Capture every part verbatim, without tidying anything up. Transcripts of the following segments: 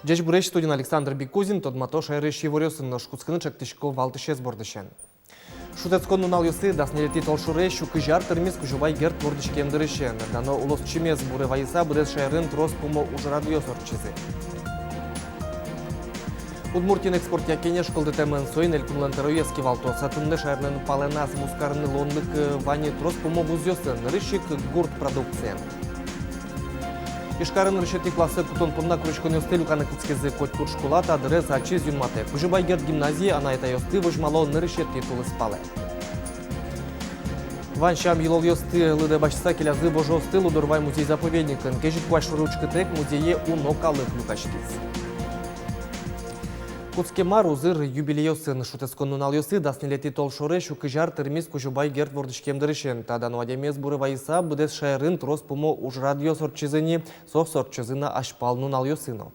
Ӟечбуресь! Студиын Александр Бикузин. Тодмато шаерысь иворъёсын. Нош кутскыны чектӥсько валтӥсез бордысен. Шутэтскон нуналъёсы, дас ньылетӥ толшоре, сю кызь ар тырмиз Кузебай Герд вордӥськем дырысен. Дано улосчимес буре вайыса, быдэс шаерын трос пумо ужрадъёс ортчизы. Удмуртиын экспортъя кенеш кылдытэмын. Соин Элькунлэн тӧроез кивалто. Со туннэ шаерын палэназ мускарыны луонлык вань трос пумо вузъёсын, нырысь ик гурт продукциен. Ижкарын нырысетӥ классэ кутон понна куриськонъёсты люканы кутскизы. Котькуд школа та дырез ачиз юнматэ. Кузебай Герд гимназие анай-атайёсты возьмало нырысетӥ тулыспалэ. Вань сям-йылолъёсты лыдэ басьтыса, келязы вожосты Лудорвай музей-заповедникын. Кезьыт куазь шоры учкытэк музее уно калык люкаськиз. Кутскем ар узыр юбилейёсын. Шутэтскон нуналъёсы, дас ньылетӥ толшоре, сю кызь ар тырмиз Кузебай Герд вордӥськем дырысен. Та дано адямиез буре вайыса, быдэс шаерын трос пумо ужрадъёс ортчизы ни. Соос ортчозы на азьпал нуналъёсы но.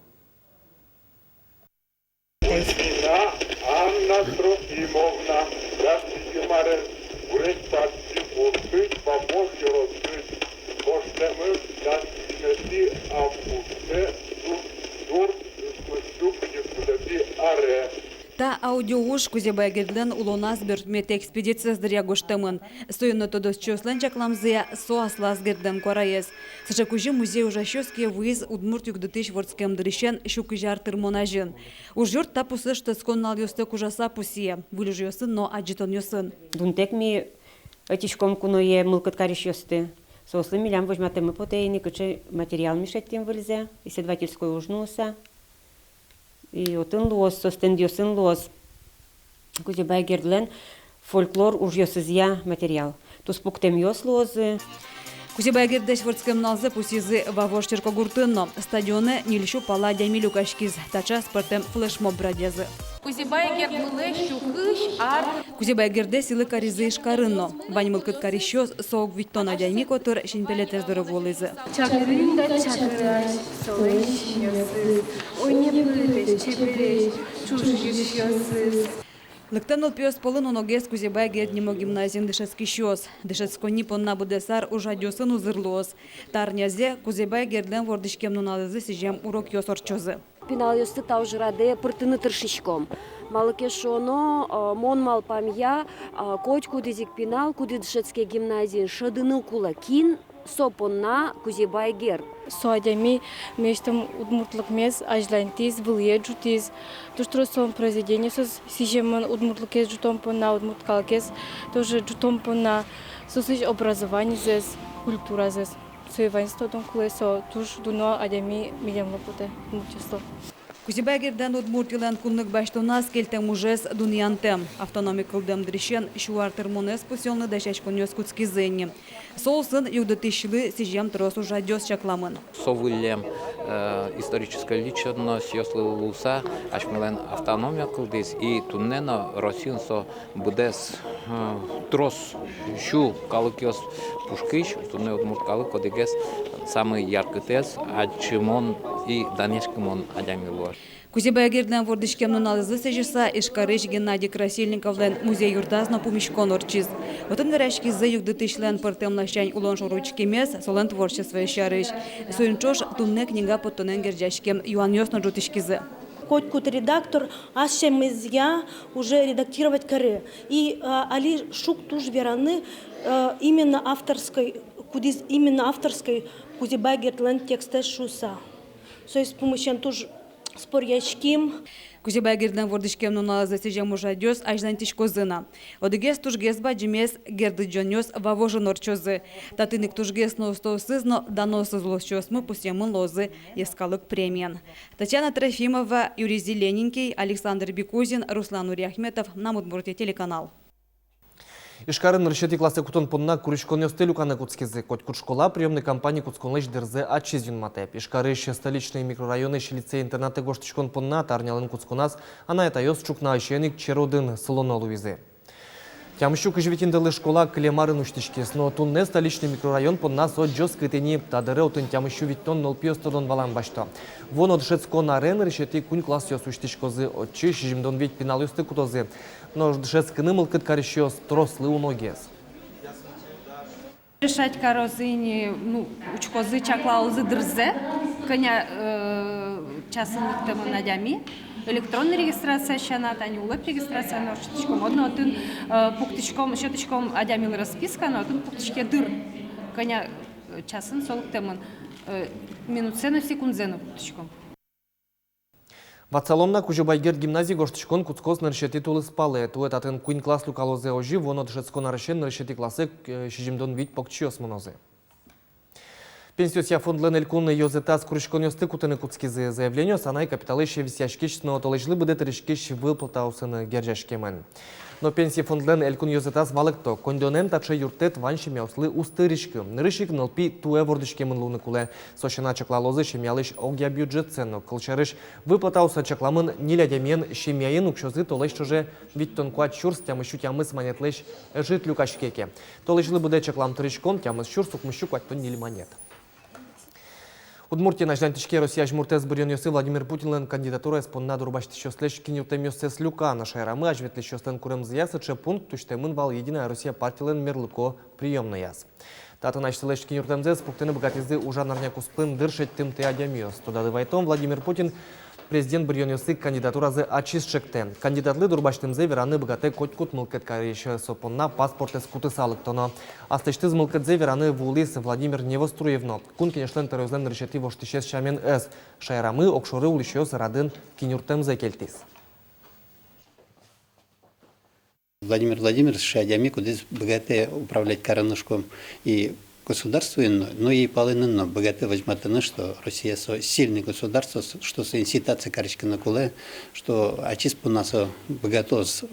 Кузьмина Анна Трофимовна, дас сизьым арес, гурезь партиын гуртысь, Бабош ёросысь. Гожтэмын дас сизьыметӥ августэ, дурт, дурт, дас сизьыметӥ аре. Та аудиоуж Кузебай Гердлэн улоназ берпуметӥ экспедициез дыръя гожтэмын. Соин но тодосчиослэн чакламзыя, со аслаз Гердлэн куараез. Сыӵе кузьым музей ужасьёс кие вуиз удмурт югдытӥсь вордскем дырысен сю кызь ар тырмон азьын. Ужъюрт та пусэз шутэтскон нуналъёстэк ужаса пусъе, выль ужъёсын но адӟытонъёсын. Дунтэк ми ӧтиськом куное мылкыд карисьёсты. Соослы милям возьматэммы потэ ини, кыӵе материал ми шедьтӥм выльзэ, исследовательской уж нуыса. И отын луоз, со стендъёсын луоз Кузебай Гердлэн фольклор ужъёсызъя материал. Туспуктэмъёс луозы. Кузебай Гердлэсь вордскем нуналзэ пусйизы Вавож черкогуртын но. Стадионэ ньыльсю пала адями люкаськиз. Та час пӧртэм флешмоб радъязы. Кузебай Гердлы сю кызь ар. Кузебай Гердэ сӥлы каризы Ижкарын но. Вань мылкыд карисьёс, со ог витьтон адями котыр, синпелетэз доры вуылӥзы. Чакырын да чакырась солэн синъёсыз, ойнепытэсь, чебересь, ӵуж йырсиосыз. Лыктэм нылпиос пӧлын уногес Кузебай Герд нимо гимназиын дышетскисьёс. Дышетсконни понна быдэс ар ужрадъёсын узыр луоз. Та арнязэ Кузебай Гердлэн вордӥськем нуналэзлы сӥзем урокъёс ортчозы. Пиналъёсты та ужрадэ пыртыны тыршиськом. Малы ке шуоно, э, мон малпамъя, э, котькудӥз ик пинал, кудӥз дышетске гимназиын, шӧдыны кулэ, кин со понна Кузебай Герд. Со адями милесьтым удмуртлыкмес азьланьтӥз, вылӥе ӝутӥз. Туж трос солэн произведениосыз сӥземын удмуртлыкез ӝутон понна, удмурт калыкез тоже ӝутон понна, соослэсь образованизэс, культуразэс. Сое ваньзэ тодон кулэ, со туж дуно адями милемлы потэ, удмуртъёслы. Кузебай Гердлэн Удмуртилэн кунлык басьтоназ кельтэм ужез дунъянтэм. Автономи кылдэм дырысен сю ар тырмонэз пусъёнлы дасяськонъёс кутскизы ини. Со улсын югдытӥсьлы сӥзем трос ужрадъёс чакламын. Со выллем, э, исторической личностьёслы луыса асьмелэн автономия кылдӥз, и туннэ но Россиын со быдэс, э, трос сю калыкъёс пушкысь туннэ удмурт калык одӥгез самой яркытэз адӟымон и данъяськымон адями луоз. Кузебай Гердлэн вордӥськем нуналэзлы сӥзьыса Ижкарысь Геннадий Красильниковлэн музей юртаз но пумиськон ортчиз. Отын вераськизы югдытӥсьлэн пӧртэм ласянь улон шоры учкемез, солэн творчествоез сярысь. Соин ӵош туннэ книга поттонэн герӟаськем юанъёс но ӝутӥськизы. Котькуд редактор асьмезъя уже редактировать каре. И, а, али шуг туж вераны, а, именно авторской, кудӥз именно авторской Кузебай Гердлэн текстэз шуыса. Соиз пумысен туж споръяським. Кузебай Гердлэн вордӥськем нуналэзлы сӥзем ужрадъёс азьланьтӥськозы на. Одӥгез тужгес бадӟымез — Герд лыдӟонъёс Вавожын ортчозы. Татын ик тужгес но устоосыз, но даносыз улосчиосмы пусъемын луозы йӧскалык премиен. Татьяна Трофимова, Юрий Зелененький, Александр Бикузин, Руслан Нуриахметов, «Мынам Удмуртие» телеканал. Ижкарын нырысетӥ классэ кутон понна куриськонъёсты люканы кутскизы. Котькуд школа приёмной кампани кутсконлэсь дырзэ ачиз юнматэ. Ижкарысь Столичный микрорайонысь лицей-интернатэ гожтӥськон понна та арнялэн кутсконаз анай-атайёс ӵукнаысен ик черодын сылоно луизы. Тямыссю кызь вить интылы школа кылем арын усьтӥськиз, но туннэ Столичный микрорайон понна со ӟоскыт ини. Та дыре отын тямыссю витьтон нылпиос тодон-валан басьто. Вуоно дышетскон аре нырысетӥ куинь классъёс усьтӥськозы, отчы сизьымдон вить пиналъёсты кутозы. Нош дышетскыны мылкыд карисьёс трослы уногес. Решать карозы ини, ну, учкозы, чаклалозы дырзэ, кӧня, э, Часын лыктэмын адями, электронной регистрация сяна, тани улэп регистрация но ортчытӥськом, одно отын, э, пуктӥськом, сётӥськом адямилы расписка, но отын пуктӥське дыр. Кӧня, э, часын со лыктэмын, э, минутсэ но, секундзэ но пуктӥськом. Ватсалом на, Кузебай Герд гимназие гожтӥськон кутскоз нырысетӥ тулыспалэ. Туэ татын куинь класс люкалозы, озьы вуоно дышетскон арысен нырысетӥ классэ, э, сизьымдон вить покчиос мынозы. Пенсиосъя фондлэн элькун ёзэтаз куриськонъёсты кутыны кутскизы. Заявлениос анай капиталысь висъяськись но толэзьлы быдэ тыриськись выплатаосын герӟаськемын. Но Пенсия фондлэн элькун ёзэтаз валэкто: коньдонэн таӵе юрттэт вань семьяослы уз тыриськы. Нырысь ик нылпи туэ вордӥськемын луыны кулэ. Со сяна чаклалозы семьялэсь огъя бюджетсэ но. Кылсярысь, выплатаосы чакламын ньыль адямиен семьяын, уксёзы толэзь ӵоже витьтон куать сюрс тямыссю тямыс манетлэсь ӧжыт люкаське ке. Толэзьлы быдэ чаклам тыриськон — тямыс сюрс укмыссю куатьтон ньыль манет. Удмуртиын азьланьтӥське Россия азьмуртэз быръёнъёсы Владимир Путинлэн кандидатураез понна дурбасьтӥсьёслэсь киньыртэмъёссэс люкан. Шаерамы азьветлӥсьёслэн куремзыя сыӵе пункт усьтэмын вал «Единая Россия» партилэн мерлыко приёмнояз. Татын асьсэлэсь киньыртэмзэс пуктыны быгатӥзы ужан арня куспын дыр шедьтымтэ адямиос. Тодады вайтом, Владимир Путин президент быръёнъёсы кандидатуразэ ачиз ӵектэ. Кандидатлы дурбасьтымзэ вераны быгатэ котькуд мылкыд карись, со понна паспортэз кутыса лыктоно. Аслэсьтыз мылкыдзэ вераны вуылӥз Владимир Невоструев но. Кун Кенешлэн тӧроезлэн нырысетӥ воштӥсез сямен ӧз. Шаерамы огшоры улӥсьёс радын киньыртэмзэ кельтӥз. Владимир Владимирович сыӵе адями, кудӥз быгатэ управлять карыны, шуиськом, и государствоен но, но и палэнын но быгатэ возьматыны, что Россия со сильный государство, с-, что соин ситуация кариськыны кулэ, что ачиз понна со быгатоз,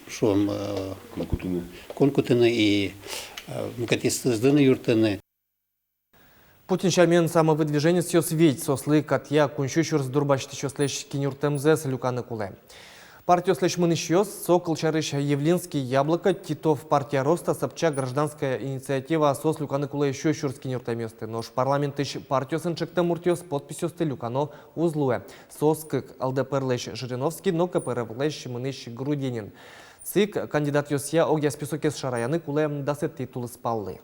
шуом, э, кун кутыны, кун кутыны и, э, мукетъёсызлы но юрттыны. Путин сямен самовыдвиженецъёс вить, соослы катъя куинь сю сюрс дурбасьтӥсьёслэсь киньыртэмзэс люканы кулэ. Партиослэсь мынӥсьёс, со, кылсярысь, Явлинский, Яблоко, Титов, Партия Роста, Собчак, Гражданская инициатива, соос люканы кулэ сю сюрс киньыртэмъёсты. Нош парламентысь партиосын ӵектэм муртъёс подписьёсты люкано уз луэ. Соос кык: ЛДПР-лэсь Жириновский но КПРФ-лэсь мынӥсь Грудинин. Соин ик кандидатъёсъя огъя списокез шараяны кулэ дасэтӥ тулыспаллы.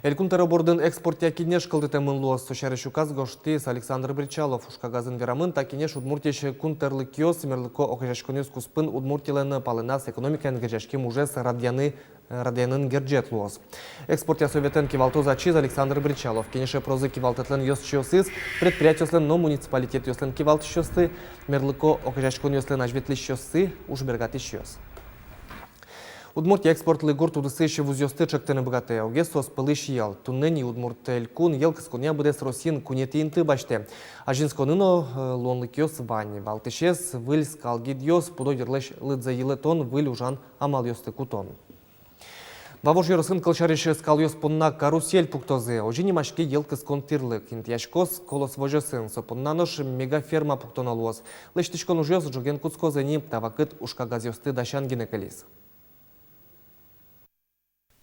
Элькун тӧро бордын экспортъя кенеш кылдытэмын луоз. Со сярысь указ гожтӥз Александр Бречалов. Ужкагазын верамын, та кенеш Удмуртиысь кун тӧрлыкъёс, мерлыко огазеяськонъёс куспын Удмуртилэн палэназ экономикаен герӟаськем ужез радъяны, радъянын герӟет луоз. Экспортъя советэн кивалтоз ачиз Александр Бречалов. Кенеше пырозы кивалтэтлэн ёзчиосыз, предприятиослэн но муниципалитетъёслэн кивалтӥсьёссы, мерлыко огазеяськонъёслэн азьветлӥсьёссы, ужбергатӥсьёс. Удмуртия экспортлы гурт удысысь вузъёсты ӵектыны быгатэ. Огез соос пӧлысь йӧл. Туннэ ни Удмурт Элькун йӧл кысконъя быдэс Россиын куинетӥ инты басьтэ. Азинсконын но, э, луонлыкъёс вань. Валтӥсез — выль скал гидъёс, пудо йырлэсь лыдзэ йылэтон, выль ужан амалъёсты кутон. Вавож ёросын, кылсярысь, скалъёс понна карусель пуктозы. Озьы нимаське йӧл кыскон тӥрлык. Интыяськоз «Колос» возёсын. Со понна нош мегаферма пуктоно луоз. Лэсьтӥськон ужъёс ӝоген кутскозы ни. Та вакыт ужкагазъёсты дасян гинэ кылиз.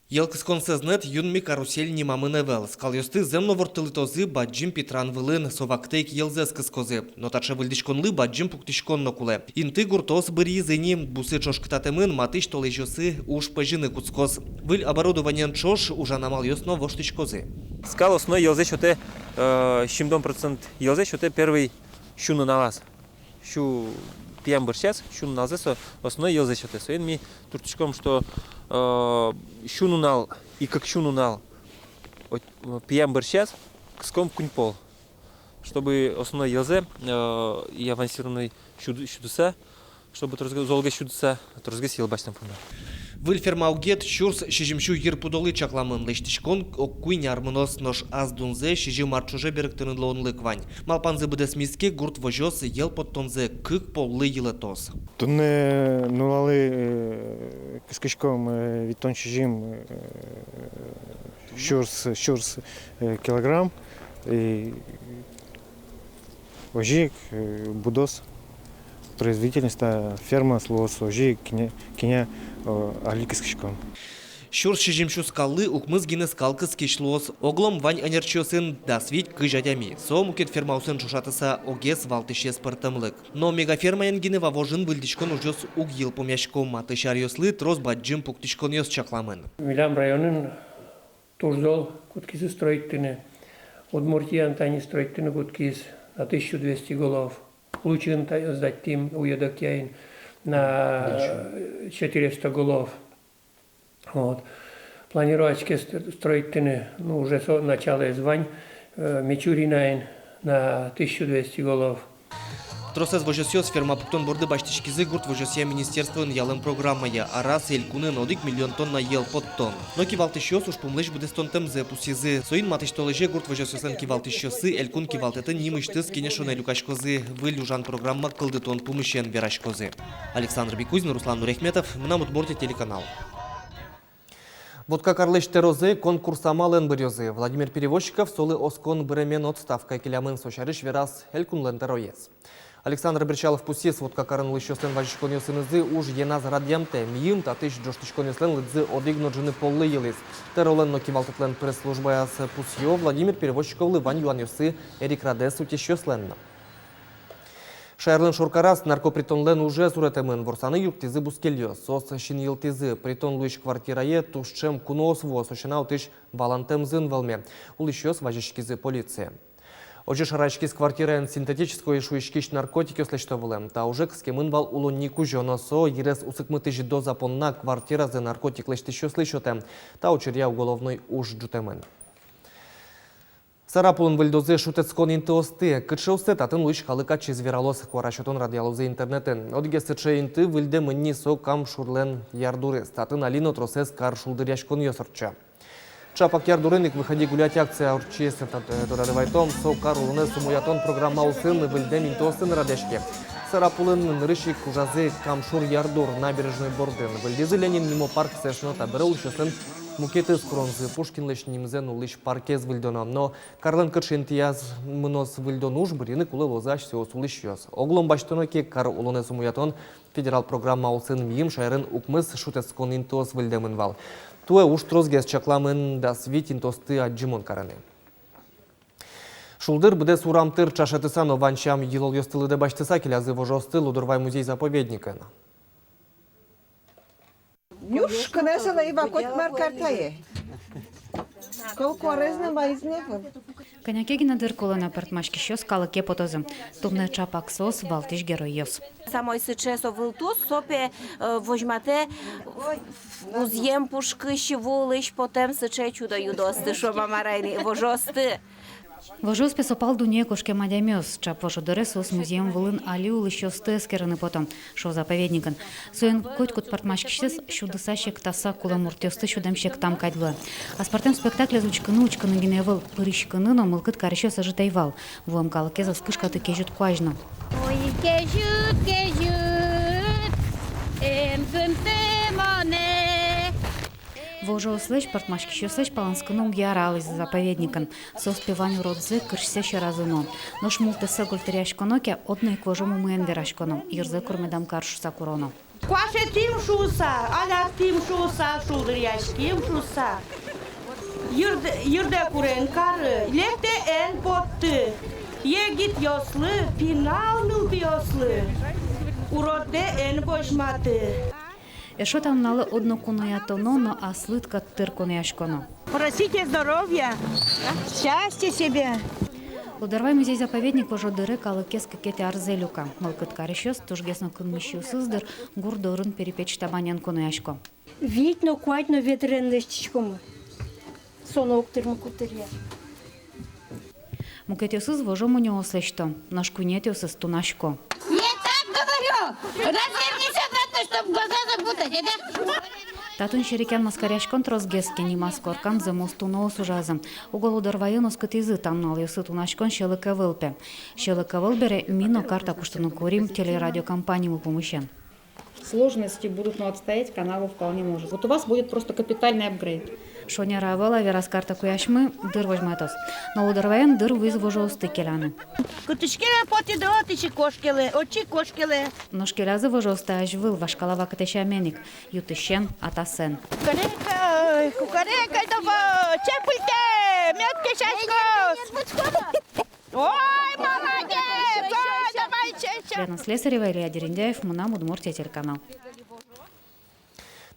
Йӧл кыскон сӧзнэт юнме карусель нимамын ӧвӧл. Скалъёсты зэм но ворттылытозы бадӟым питран вылын, со вакытэ ик йӧлзэс кыскозы. Но таӵе выльдӥськонлы бадӟым пуктӥськон но кулэ. Инты гуртоос быръизы ни, бусы ӵошкытатэмын, матысь толэзьёсы уж пӧзьыны кутскоз. Выль оборудованиен ӵош ужан амалъёс но воштӥськозы. Скал основной йӧлзэ сётэ, э, сизьымдон процент йӧлзэ сётэ первый сю нуналаз. Сю пиям бӧрсяз, сю нуналзэ со основной йӧлзэ сётэ. Соин ми туртӥськом, что, э, сю нунал и кык сю нунал, о, пиям бӧрсяз кыском куинь пол. Чтобы основной йӧлзэ, э, и авансированной сюд-, сюдыса, чтобы тросгес, золгес сюдыса, тросгес йӧл басьтэм понна. Выль ферма огет сюрс сизьым сю йыр пудолы чакламын. Лэсьтӥськон ог куинь ар мыноз, нош ас дунзэ сизьым ар ӵоже берыктыны луонлык вань. Малпанзы быдэсмиз ке, гурт возёс йӧл поттонзэ кык поллы йылэтоз. Туннэ нуналлы, э, кыскиськом, э, витьтон сизьым, э, сюрс, сюрс, э, килограмм. И озьы ик, э, будоз производительность та фермаос, луоз озьы ик кӧня, кӧня, э, али кыскиськом. Сюрс сизьым сю скаллы укмыс гинэ скал кыскись луоз. Оглом вань ӧнерчиосын дас вить-кызь адями. Со мукет фермаосын ӵошатыса огез валтӥсез пӧртэмлык. Но мегафермаен гинэ Вавожын выльдӥськон ужъёс уг йылпумъясько. Матысь аръёслы трос бадӟым пуктӥськонъёс чакламын. Милям районын туж зол кутскизы строить карыны. Удмуртиын тани строить карыны кутскиз. на тысячу двести голов. Лучын та-, сдать тӥм Уедокъяын на четыреста голов. Вот. Планировать ке строить тыны, ну, уже со началоез вань, э, Мичуринаын на тысячу двести голов. Тросэз возёсъёс ферма пуктон борды басьтӥськизы гурт возёсъя министерствоын ялэм программая. Араз элькунын одӥг миллион тонна йӧл поттон. Но кивалтӥсьёс ужпумлэсь быдэстонтэмзэ пусйизы. Соин матысь толэзе гурт возёсъёслэн кивалтӥсьёссы элькун кивалтэтын нимысьтыз кенешонэ люкаськозы, выль ужан программа кылдытон пумысен вераськозы. Александр Бекузин, Руслан Нурехметов, «Мынам Удмуртие» телеканал. Вотка карлэсь тӧрозэ конкурс амалэн быръёзы. Владимир Перевозчиков солы оскон быремен отставкае келямын, со сярысь вераз элькунлэн тӧроез. Александр Бречалов пусйиз, Вотка карын улӥсьёслэн вазиськонъёсынызы уж йӧназ радъямтэ. Мийым татысь ӝожтӥськонъёслэн лыдзы одӥг но ӝыны поллы йылӥз. Тӧролэн но кивалтэтлэн пресс-службаяз пусйо, Владимир Перевозчиковлы вань юанъёссы эрикрадэз утисьёслэн но. Шаерлэн шоркараз наркопритонлэн ужез уретэмын. Ворсаны юрттӥзы бускельёс. Соос синйылтӥзы: притон луись квартирае туж ӵем куноос вуо, со сяна отысь валантэмзы ӧвӧл ни. Улӥсьёс вазиськизы полицие. Озьы шараяськись квартираын синтетической шуиськись наркотикъёс лэсьто вылэм. Та уже кыскемын вал улонни кузё, но со йырез усыкмытӥсь доза понна квартиразэ наркотик лэсьтӥсьёслы сётэм. Та учыръя уголовной уж ӝутэмын. Сарапулын выльдозы шутэтскон интыосты. Кыӵеоссэ татын луись калык ачиз вералоз, куара сётон радъялозы интернетын. Одӥгез сыӵе инты выльдэмын ни, со Кам шурлэн ярдурез. Татын али но тросэз кар шулдыръяськонъёс ортчо. Ӵапак ярдурын ик «Выходи гулять» акция ортчиз. Та-, э, тодады вайытом, со кар улонэз умоятон программа улсын выльдэм интыосын радъяське. Сарапулын нырысь ик ужазы Кам шур ярдур, Набережной бордын. Выльдӥзы Ленин нимо парксэс но, табере улӥсьёслэн мукетыз куронзы, Пушкинлэсь нимзэ нуллӥсь паркез выльдоно. Но карлэн кыӵе интыяз мыноз выльдон уж, бырйыны кулэ луозы асьсэос улӥсьёс. Оглом басьтоно ке, кар улонэз умоятон федерал программа улсын мийым шаерын укмыс шутэтскон интыос выльдэмын вал. Туэ уж тросгес чакламын дас вить интыосты адӟымон карыны. Шулдыр быдэс урам тыр ӵашетыса но вань сям-йылолъёсты лыдэ басьтыса келязы вожоосты Лудорвай музей-заповедникын. Нюш кынэсэ но ива коть мар картае. Кол куарез но маиз но ӧвӧл. Кӧня ке гинэ дыр кулэ но, пӧртмаськисьёс калыке потозы. Туннэ ӵапак соос валтӥсь геройёс. Самой сыӵе со вылтус, со пе, э, возьматэ музъем пушкысь, ву улысь потэм сыӵе чудо-юдоосты, шуом-а, мар-а ини, вожоосты. Вожоос пе со пал дуннее кошкем адямиос. Ӵап вожодыре соос музъем вылын али улӥсьёсты эскерыны пото, шуо заповедникын. Соин котькуд пӧртмаськисьсэс сюдыса-сектаса кулэм муртъёсты сюдэм-сектам кадь луэ. Аспӧртэм спектаклез учкыны, учкыны гинэ ӧвӧл, пыриськыны но мылкыд карисьёс ӧжыт ӧй вал. Вуэм калыкез ӧз кышкаты кезьыт куазь но. Ой, кезьыт, кезьыт, эн кынты монэ. Вожоослэсь, пӧртмаськисьёслэсь палэнскыны уг яра, алӥзы заповедникын. Соос пе вань уродзэ кырсьсэ сьӧразы но. Нош мултэссэ гольтыръяськоно ке, одно ик вожом умоен вераськоно, йырзэ кур медам кар шуса куроно. Куашетӥм шуса, аляртӥм шуса, шулдыръяським шуса. Йырд-, йырдэ курен кары, лектэ эн потты. Егитъёслы, пинал нылпиослы уроддэ эн возьматы. Эшшо та нуналэ одно куноятоно но аслыд кадь тыр кунояськоно. Просите здоровья, счастья себе. Лудорвай музей-заповедник вожодыре калыкез кыкетӥ арзэ люка. Мылкыд карисьёс тужгес но кынмисьёсыз дыр гур дорын перепеч табанен куноясько. Вить но, куать но ведрен лэсьтӥськомы. Со но уг тырмы куддыръя. Мукетъёсыз вожо мунёос лэсьто, нош куинетӥосыз тунасько. Я так говорю! Разве мне всё равно, чтоб глаза запутать, это? Татын серекъян-маскаръяськон тросгес ке, нимаз коркан зэмос туноос ужазы. Уго Лудорвайын оскытӥзы, та нуналъёсы тунаськон сьӧлык ӧвӧл пе. Сьӧлык ӧвӧл бере, ми но карта куштыны курим телерадиокомпанимы пумысен. Сложности будут, но отстоять канаву вполне может. Вот у вас будет просто капитальный апгрейд. Шонер-а, ӧвӧл-а, вераз карта куясьмы, дыр возьматоз. Но Лудорвайын дыр вуиз вожоосты келяны. Кытысь ке потӥды, отысь ик кошкелэ, отчы ик кошкелэ. Нош келязы вожоосты азьвыл, вашкала вакытэ сямен ик, ю тысен, атасэн. Кукарека, кукарека, это во, чепыльте, мед кесяськоз. Ой, молодец! Ой, давай, чай, чай. Лена Слесарева, Илья Дерендяев, «Мынам Удмуртие» телеканал.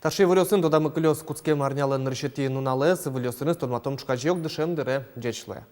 Таӵе иворъёсын тодамы кылёз кутскем арнялэн нырысетӥ нуналэз. Выльёсыныз тодматом ӵуказе ик дышем дыре. Ӟеч луэ.